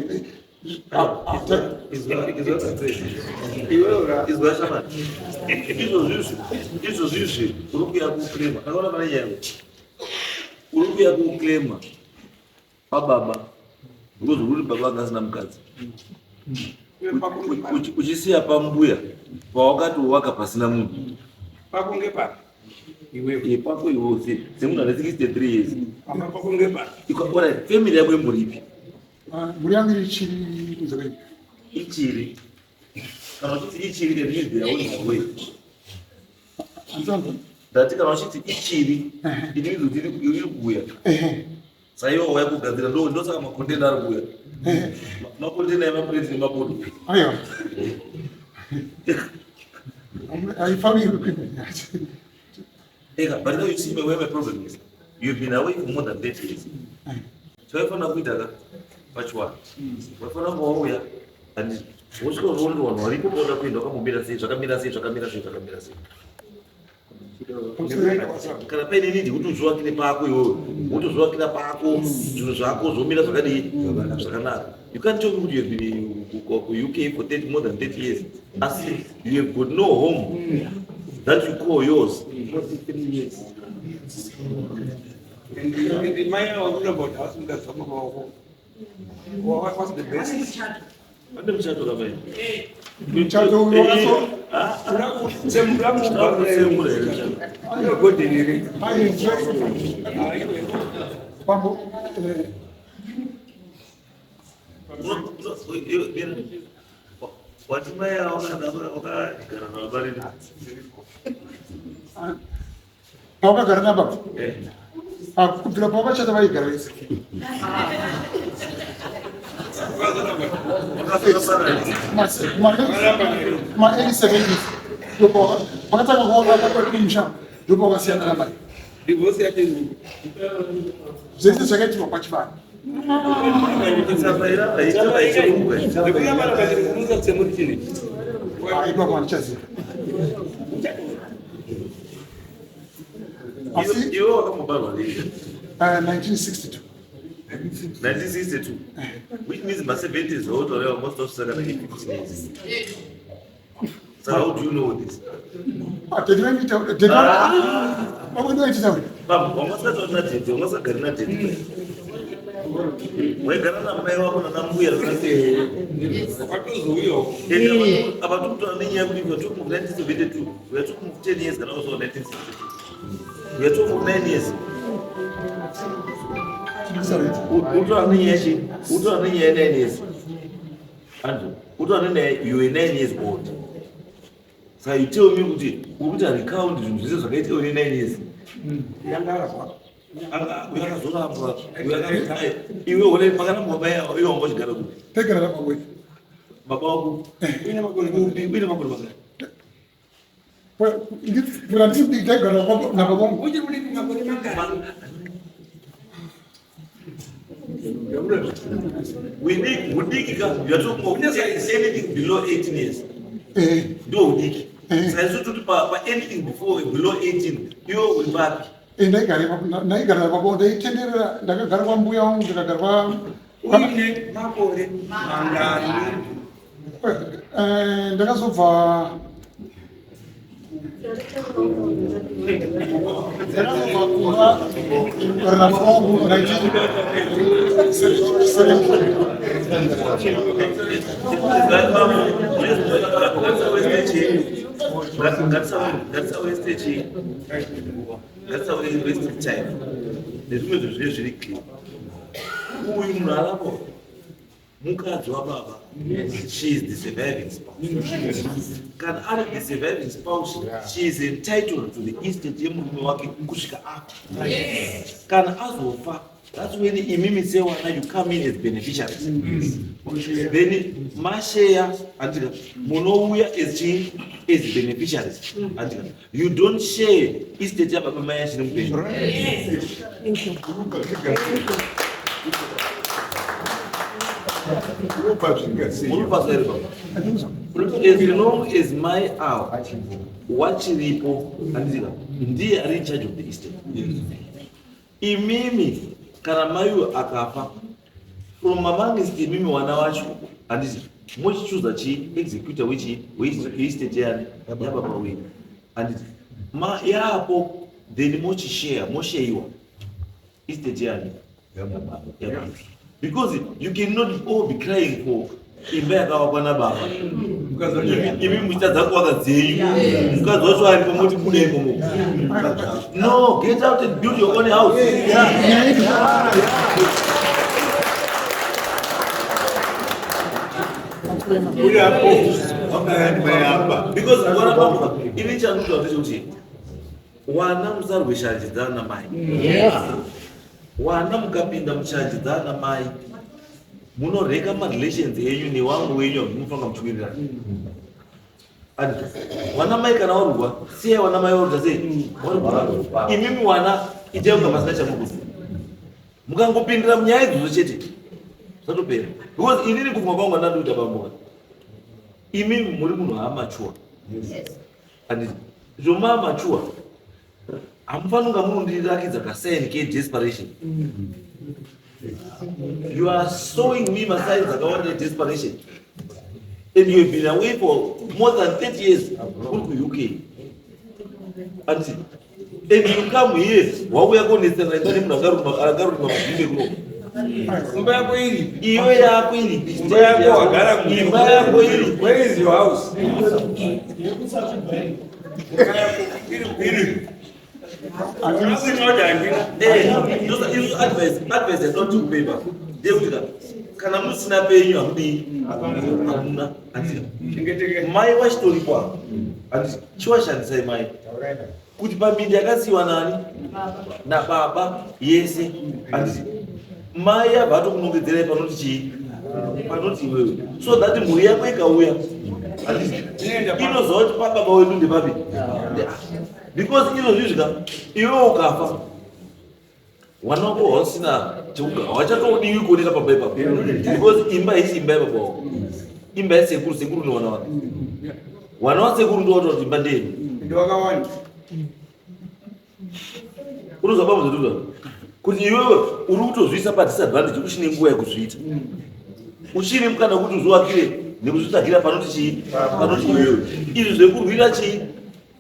Izwa shamani, izvozvizvi uri kuya kuclaima, akaona pane nyaya, uri kuya kuclaima pababa because uri baba anga asina mukadzi, uchisiya pambuya pawakati waka pasina munhu. Pako ngepapi? Iwewe. Pako iwewe semunhu ane 63 years. Pamba pako ngepapi? Alright, family yako imbori ipi? Mhuri yangu iri chiri kunze kwenyika. Ichiri. Kana uchiti ichiri it means they are on their way. Hanzanza? Ndati kana uchiti ichiri it means kuti iri kuuya. Saka iwe wauya kugadzira ndosaka makontena ari kuuya. Makontena emapureti nemapoto. Aiwa. Haifaniri equipment yacho. Eka, but now you see where my problem is. You've been away for more than 30 years. So waifanira kuita ka pachiwani. Waifanira kunge wauya and wosvika unoona kuti vanhu varipo pauda kuenda wakambomira sei, zvakamira sei, zvakamira sei, zvakamira sei. Kana paine need yekuti uzvivakire pako iwewe, wotozvivakira pako, zvinhu zvako zvomira zvakadii, zvakanaka. You can't tell me kuti you have been ku UK for 30, more than 30 years. Asi you have got no home that you call yours. 43 years. And mai ava kuramba kuti havasi mukadzi wababa wako. What's the best? Pane muchato kamai. Muchato uyu Tsemura Tsemura here muchato. Godheni here? Pambo Wati mai ava wakagara navo rini? Pawakagara nababa? Kubvira pawakachata vaigara vese. Ma early 70s ndopakatanga kuona kumusha ndopawakasiyana namai. Divorce yacho ini. Zvese zvakaitirwa pachivanhu. Tsamba iramba ichiramba ichirungwa. Ndikuramba kachiri tsemuri chini. Ipapo handichaziva. Asi Iwe wakambobarwa rini? 1962. 1962. Which means ma 70s wotorewa most of saka like 15 years. So how do you know this? Tete vaimita tete vamwe vaititaura. Baba, wangasati na tete, wangasagari na tete. Waigara namai wako nanambuya nanasei. Watozouyawo. Apa tikutora nenyaya yekuti we are talking of 1972, we are talking of 10 years kana also 1962. We are talking of 9 years. Utora nenyaya chi? Utora nenyaya ya 9 years. Andrew, utora nenyaya you were 9 years old. Saka you tell me kuti uri kuita recount zvinhu zvese zvakaitika une 9 years. Yangarwa. Uyo akazorambwa, uyo akazodai. Iwe une pakarambwa mai ava, iwe wanga uchigara kupi? Taigara nababa wedu. Baba wako Uine makore kupi? Uine makore mangani? Kubvira ndiri mudiki taigara nababa vangu. Uchiri mudiki makore mangani? We need hudiki ka you are talking of anything below 18 years. Ndo hudiki. Saka isu toti pa anything before below 18 iwe uri papi? Ndaigara nababa ndaitenderera ndakagara kwambuya wangu ndikagara kwa Uine makore mangani? Ndakazobva kumba nababa wangu 1970. Ngatisawaste chi? Ngatisawaste time. Nezvimwe zvinhu zvinenge zviri clear. Uyu munhu arapo mukadzi wababa. She is the surviving spouse. Kana ari the surviving spouse, she is entitled to the estate yemurume wake kusvika afa. Kana azofa, that's when imimi sewana you come in as beneficiaries. Then mashare andika munouya as chi as beneficiaries. Andika you don't share estate yababa mai achiri mupenyu. Munopaswa here baba? As long as mai ava wachiripo andika ndiye ari in charge of the estate. Imimi kana mai uyu akafa from amongst imimi wana wacho handiti mochichuza chi executor wechi weestate yani yababa wenyu handiti ma yapo then mochishare mosheiwa estate yani yababa because you cannot all be crying for Imba yakavakwa nababa, imi muchitadza kuvaka dzenyu, mukadzi wacho aripo moti buda imomo. No, get out and build your own house. Because wana baba, ini chanduka ndechekuti wana musarwe shanje dzaana mai. Wana mukapinda mushanje dzaana mai munoreka marelations enyu nevamwe wenyu amunofanira muchiwirirana. Anditi wana mai kana warugwa siyai wana mai warugwa sei warugwa, imimi wana itai kunga pasina chamukuziva. Mukangopindira munyaya idzodzo chete zvatopera, because inini kufunga kwangu andandikuita bamboka, imimi muri munhu amachuwa, anditi zvomamachuwa hamufaniri kunga munondirakidza kasign kedesperation. You are showing me masigns akawanda edesperation and you have been away for more than 30 years uri kuUK, anditi, and you come here wauya konetsana imba nemunhu akarurima madzimbe kuno. Imba yako iripi? Iwe yako iripi? Imba yako wagara ku- Imba yako iripi? Where is your house? Imba yako iri. Asina kuti handina. Isu advice yatoti kupepa ndeyekuti kana musina penyu hamudii, hamuna, handiti? Chengeteke. Mai wachitoripo apa, handiti? Chiwashandisai mai kuti paminda yakasiyiwa nani nababa yese, handiti? Mai abva atokunongedzerai panoti chii, panoti iwewe, so that mhuri yako ikauya, handiti, inoziva kuti pababa wedu ndepapi. Because izvozvi zvika iwewe ukafa, wana wako hausina chekugara, hawachatodiwi kuoneka pamba ipapo, because imba haisi imba yababa wako, imba yasekuru. Sekuru newana wake, wana wasekuru ndo watoa kuti imba ndeyenu. Ndowakawanda. Unozwa baba zvotuza kuti iwewe uri kutozviisa padisadvantage uchine nguva yekuzviita, uchine mukana wekuti uzvivakire nekuzvitsvagira panoti chii, panoti iwewe. Izvi zvekurwira chii,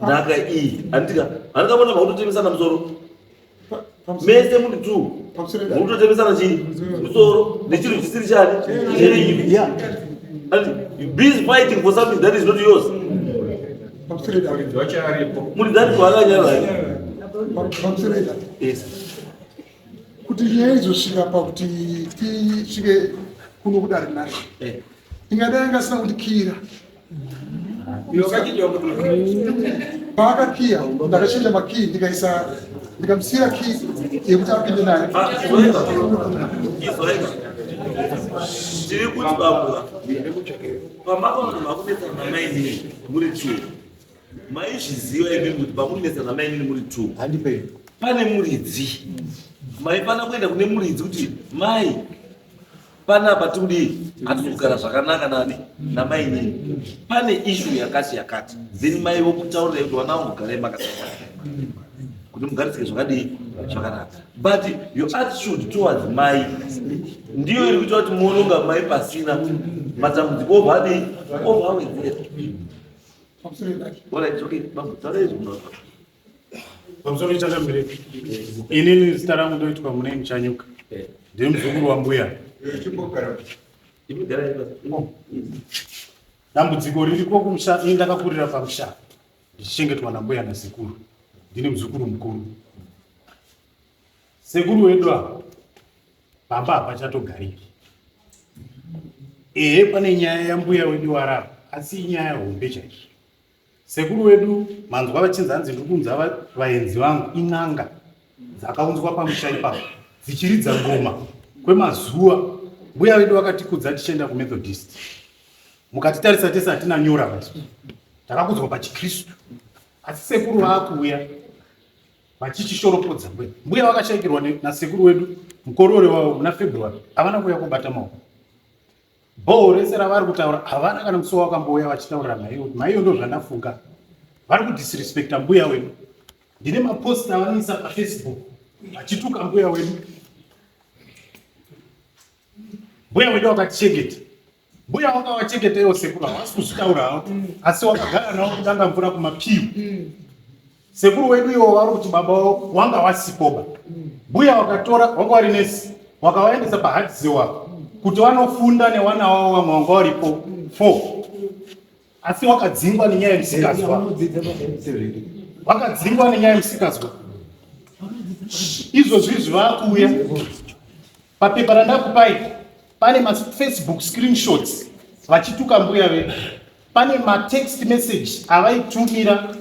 nhaka iyi, handitika handikabona makutotemesana musoro mese muri two, muri kutotemesana chii musoro nechinhu chisiri chani chenyu. And you busy fighting for something that is not yours. Muri dhani kwaakanyarara. Pamusereda. Yes. Kuti nyaya izosvika pakuti tisvike kuno kudare nhasi, ingadai anga asina kundikiyira. Iwe wakachinja kuti Paakakiya ndakachinja makii, ndikaisa, ndikamusiyira kii yekuti apinde nayo. Ah, izoeka. Izoeka. Tiri kuti baba, pamakaona makunetsana namainini muri two, maizviziva imi kuti pamunetsana namainini muri two pane muridzi. Maifana kuenda kune muridzi kuti mai, panapa tikudii, hatisi kugara zvakanaka nani namainini, pane issue yakati yakati. Then mai vokutaurirai kuti vana vangu garai makasangana kuti mugarisike zvakadii zvakanaka. But your attitude towards mai ndiyo iri kuita kuti muononga mai pasina matambudziko obva adii, obva awedzera. Pamusereda. Alright, okay, bambo, taurai izvo. Pamusoro chakambire, inini zita rangu ndoitwa Munei Muchanyuka, ndiri muzukuru wambuya. Chimbogara. Imi garai pasi. Dambudziko ririko kumusha, ini ndakakurira pamusha ndichichengetwa nambuya nasekuru, ndini muzukuru mukuru. Sekuru wedu ava pamba hapachatogariki. Ehe, pane nyaya yambuya wedu warapa, asi inyaya hombe chaizvo. Sekuru wedu manzwa vachinzi hanzi ndiri kunza vaenzi vangu, in'anga dzakaunzwa pamusha ipapo dzichiridza ngoma kwemazuva. Mbuya vedu vakatikudza tichienda kuMethodist, mukatitarisa tese hatina nyora basi, takakudzwa pachikristu. Asi sekuru vaakuuya vachichishoropodza mbuya. Mbuya vakashaikirwa nasekuru wedu mukorore wavo muna February, havana kuuya kubata maoko. Bhoho rese ravari kutaura havana kana musi wakambouya vachitaurira maiyo kuti maiyo ndo zvandafunga. Vari kudisrespecta mbuya wedu. Ndine mapost avanoisa paFacebook vachituka mbuya wedu. Mbuya wedu wakatichengeta, mbuya wakavachengeta iwo sekuru havasi kuzvitaura havo, asi wakagara navo kudanga mvura kumapiu. Sekuru wedu iwo vari kuti baba wavo wanga wasipoba. Mbuya wakatora wanga wari nesi, wakavaendesa pahadziwa. Kuti vanofunda newana wavo vamwe vanga varipo 4. Asi wakadzingwa nenyaya yemusikazwa. Wakadzingwa nenyaya yemusikazwa. Izvozvi izvi vakuuya. Papepa randakupai pane mafacebook screenshots vachituka mbuya vedu. Pane matext message avaitumira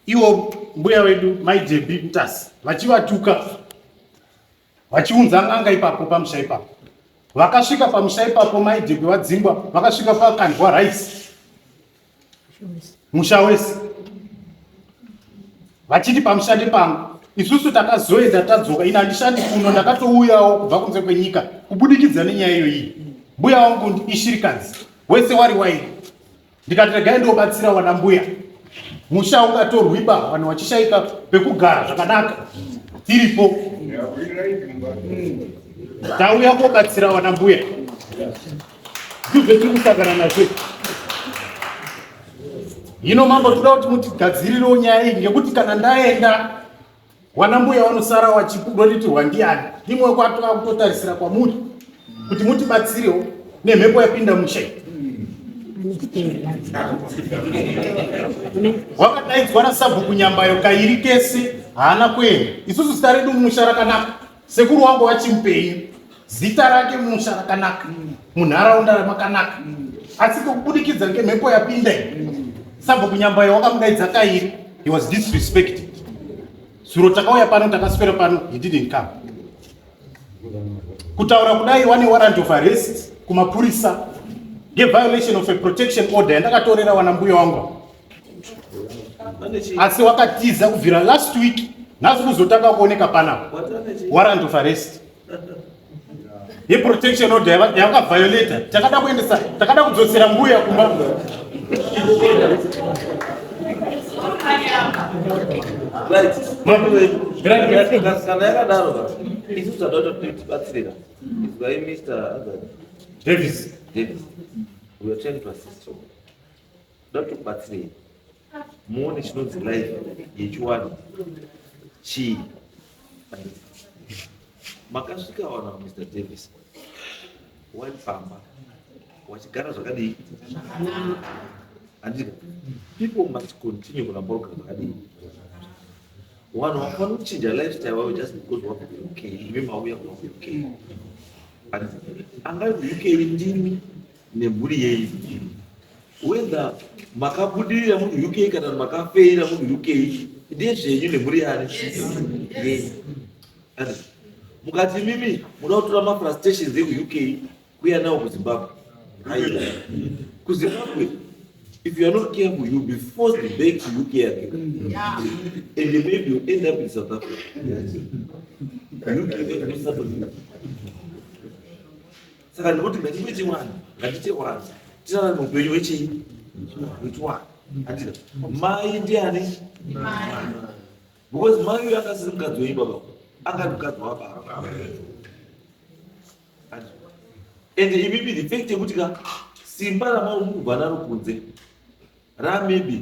iwo mbuya vedu mai Debbie Mutasi vachivatuka vachiunza n'anga ipapo pamusha ipapo. Vakasvika pamusha ipapo mai Debbie vadzingwa, vakasvika pakandwa rice musha wese vachiti pamusha ndepangu. Isusu takazoenda tadzoka, ini handishandi kuno, ndakatouyawo kubva kunze kwenyika kubudikidza nenyaya iyoyi. Mbuya wangu ishirikadzi, wese wari wairi. Ndikati regai ndobatsira wana mbuya, musha ungatorwiba vanhu vachishaika pekugara zvakanaka, tiripo tauya kobatsira wana mbuya, ndizvo tiri kusangana nazvo. Hino mambo, toda kuti mutigadzirirewo nyaya iyi, ngekuti kana ndaenda wana mbuya vanosara vachidoritirwa ndiani? Imwe kwatova kutotarisira kwamuri kuti mutibatsirewo nemhepo yapinda musha. Wakadaidzwa nasabhuku Nyambayo kairi kese haana kuenda. Isusu zita redu mumusha rakanaka, sekuru wangu vachimupenyu, zita rake mumusha rakanaka, munharaunda makanaka, asi kubudikidza ngemhepo yapinda sabhuku Nyambayo wakamudaidza kairi, he was disrespected. Zuro takauya pano, takaswera pano, he didn't come. Kutaura kudai wane warrant of arrest kumapurisa ngeviolation of a protection order yandakatorera wana mbuya wangu, asi wakatiza kubvira last week, nhasi kuzotanga kuoneka panapa. Warrant of arrest yeprotection order yavakaviolata. Takada kuendesa, takada kudzosera mbuya kumba. Kana yakadaro, isu tada kutibatsirira. Izwai, Mr Davis. Davis, we are trying to assist you. Toda kubatsirei muone chinonzi life yechiwani chii. Makasvika wana Mr Davis waifamba wachigara zvakadii? Handika people must continue kuramba rugara zvakadii. Vanhu vafanira kuchinja lifestyle wavo just because wabva kuUK. Imi mauya kubva kuUK, angari kuUK ndimi nemhuri yenyu. Whether makabudirira muri UK kana makafeira muri UK ndezvenyu nemhuri yani yenyu. Mukati mimi muda kutora mafrustrations ekuUK kuya nawo kuZimbabwe, aiwa, kuZimbabwe if you are not careful, you'll be forced back to UK again and maybe you end up in South Africa. UK may not you. Saka ndikuti ngatiite wani, ngatiite wani, tirarame upenyu hwechii, hwechiwani. Handika mai ndiani? Because mai uyu akasiri mukadzi wenyu baba, angari mukadzi wababa. And imimi, the fact yekuti ka simba ramauri kubva naro kunze ra maybe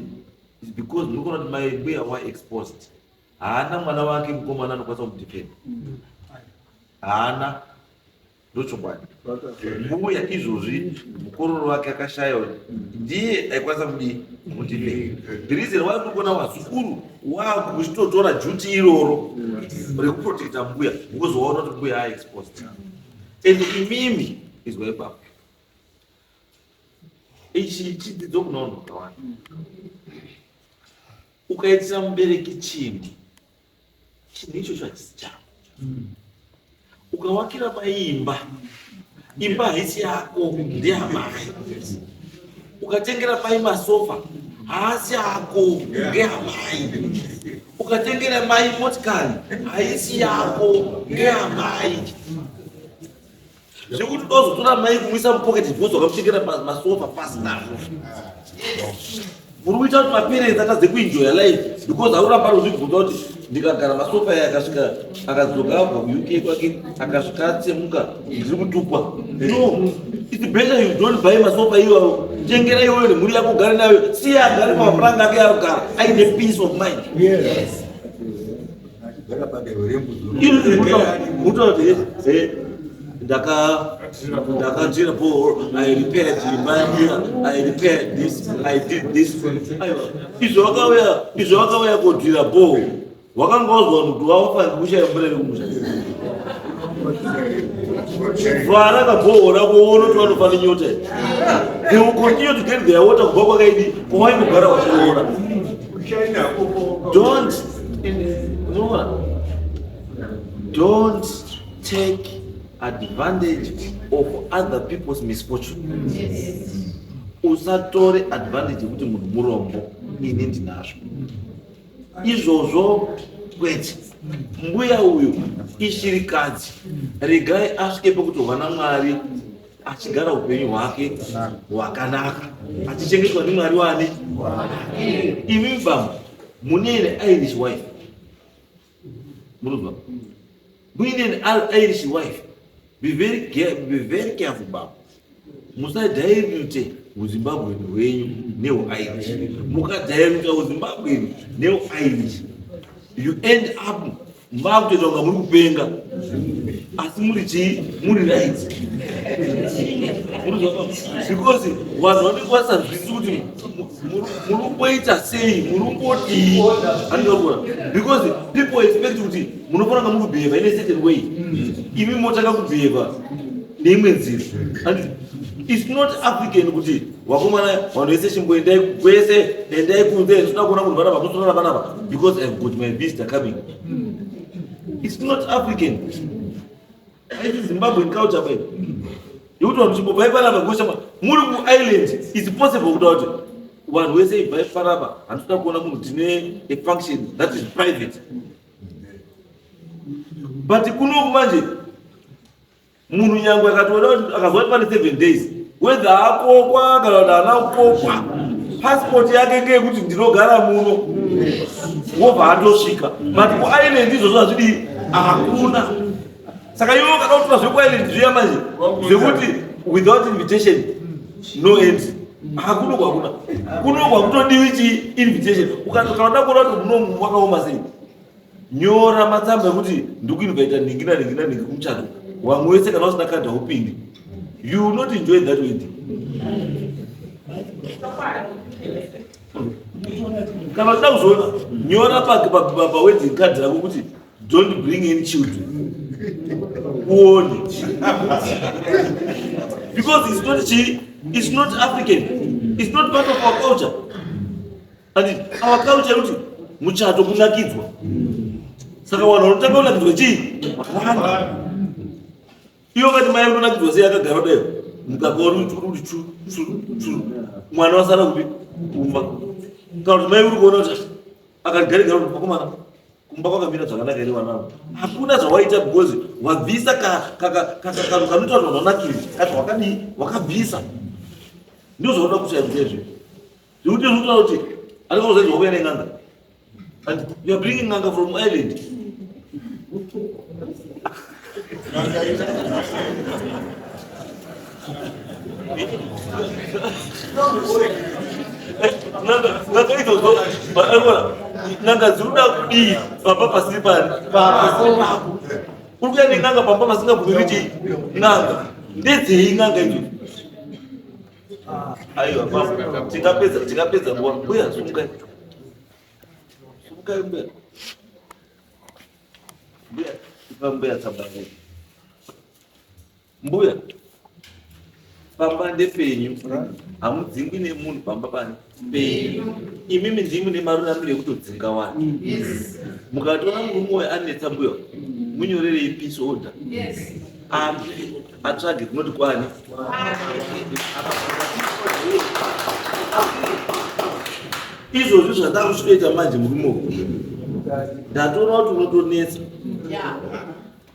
is because muri kuona kuti mai mbuya wa exposed, haana mwana wake mukomana anokwanisa kumudefenda, haana. Ndochokwadi, mbuya izvozvi mukororo wake akashaya, ndiye aikwanisa kudii, kudefenda. The reason why muri kuona vazukuru wakuchitotora duty iroro rekuprotecta mbuya, because waona kuti mbuya aexposed. And imimi, izwa ipapo, ichi chidzidzo kuna vanhu vakawanda: ukaitira mubereki chinhu, chinhu ichocho hachisi chako. Ukawakira mai imba, imba haisi yako, ndeyamai. Ukatengera mai masofa, haasi ako, ndeyamai. Ukatengera mai motikari, haisi yako, ndeyamai. Zvekuti uzotora mai kumuisa mupocket because wakamutengera masofa, pasi nazvo. Muri kuita kuti maparents atadze kuenjoya life because auramba uzvibvunza kuti ndikagara masofa aya, akasvika akadzoka abva kuUK kwake, akasvika atsemuka, ndiri kutukwa. No, it's better you don't buy masofa iwayo. Tengera iweyo nemhuri yako, ugare nayo. Siya agare pamapuranga ake arikugara aine peace of mind. Mutaura kuti Ndakadzira borehole, I repaired imba yambuya, I repaired this, I did this. Aiwa, izvo vakauya, izvo vakauya kodzira borehole, wakanga wazwa kuti wawafanira kushaya mvura iri kumusha. Vhara kabhoho rako uone kuti vanofa nenyota. They will continue to get their water kubva kwakaidi kwawaingogara wachiroora. Don't, unoona, don't take advantage of other people's misfortune. Usatore advantage yekuti munhu murombo, ini ndinazvo izvozvo kwete. Mbuya uyu ishirikadzi, regai asvike pekuti hwana Mwari, achigara upenyu hwake hwakanaka, achichengetwa neMwari wane. Imi bambo mune an Irish wife, munozwa, muine an Irish wife. Be very careful bambo, musadilute uZimbabweni hwenyu neuIrish. Mukadilute uZimbabweni neuIrish, you end up makutoita kunga muri kupenga, asi muri chii? Muri right. Because vanhu vanenge vasazvisi kuti muri kumboita sei, muri kumbodii, andikakuona, because people expect kuti munofanira kunga muri kubehave in a certain way, imi motanga kubehave neimwe nzira. And it's not African kuti vakomana, vanhu vese chimboendai kwese, endai kunze, ndinoda kuona munhu panapa, musorora panapa, because I've got my visitor coming. It's not African, haisi Zimbabwean culture bai yekuti vanhu chimbobvai panapa goshama. Muri kuIreland, it's possible kuta kuti vanhu vese ibvai panapa, handitoda kuona munhu, tine a function that is private. But kunoku manje munhu nyangwe akatoona kuti akazwa kuti pane 7 days, whether akokwa kana kuti haana kukokwa, passport yake ngeyekuti ndinogara muno, wobva atosvika. But kuIreland izvozvo hazvidii, hakuna. Saka iwe ukada kutora zvekuIreland zviya manje zvekuti without invitation no entry, hakuno, hakuna. Kuno kwakutodiwi chi invitation. Kana uda kuona kuti muno wakaoma sei, nyora matsamba ekuti ndikuinvita nhingi nanhingi nanhingi kumuchato. Wamwe wese kana usina kadhi haupindi. You will not enjoy that wedding. Kana uchida kuzoona, nyora pawedding card rako kuti "Don't bring any children", uone, because it's not chi it's not African, it's not part of our culture. And our culture kuti muchato kunakidzwa, saka vanhu vanotanga kunakidzwa chii? Vana. Iwo kati mai unonakidzwa sei akagara kudai, mukaka uri uri chu chu chu, mwana wasara kupi? Kumba. Kana kuti mai uri kuona kuti akati gare gare, vakomana, kumba kwakamira zvakanaka here? Vana ava hakuna zvawaita because wabvisa kanhu kanoita kuti vanhu vanakirwe. Kati wakadii? Wakabvisa. Ndizvo zvaunoda kushaya izvi, zvekuti zvinotaura kuti andikakuzaizwa kuuya nen'anga, and you are bringing n'anga from Ireland. N'anga idzodzo, n'anga dzinoda kudii pamba pasiri pani, pasiri pako? Uri kuya nen'anga pamba pasingabvumiri chii? N'anga ndedzei n'anga idzodzo? Aiwa baba, tingapedza, tingapedza nguva. Mbuya, sumukai, sumukai mbuya. Mbuya, ipa mbuya tsamba yenyu. Mbuya, pamba ndepenyu, hamudzingwi nemunhu. Pamba pani penyu, imimi ndimi nemaruramiro ekutodzinga vanhu. Mukatora murume uyo anetsa, mbuya, munyorerei peace order, abve atsvage kunoti kwani. Izvozvi zvandakusvitoita manje, murume uyu ndatoona kuti unotonetsa.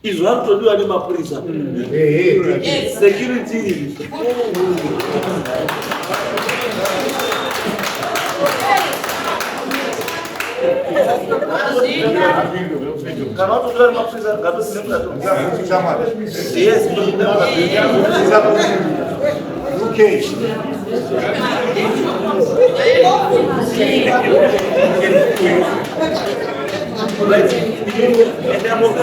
Izvo varikutodiwa nemapurisa, security. Kana watotora nemapurisa, ngatosine mutato. Yes. Okay. Right. Enda moga.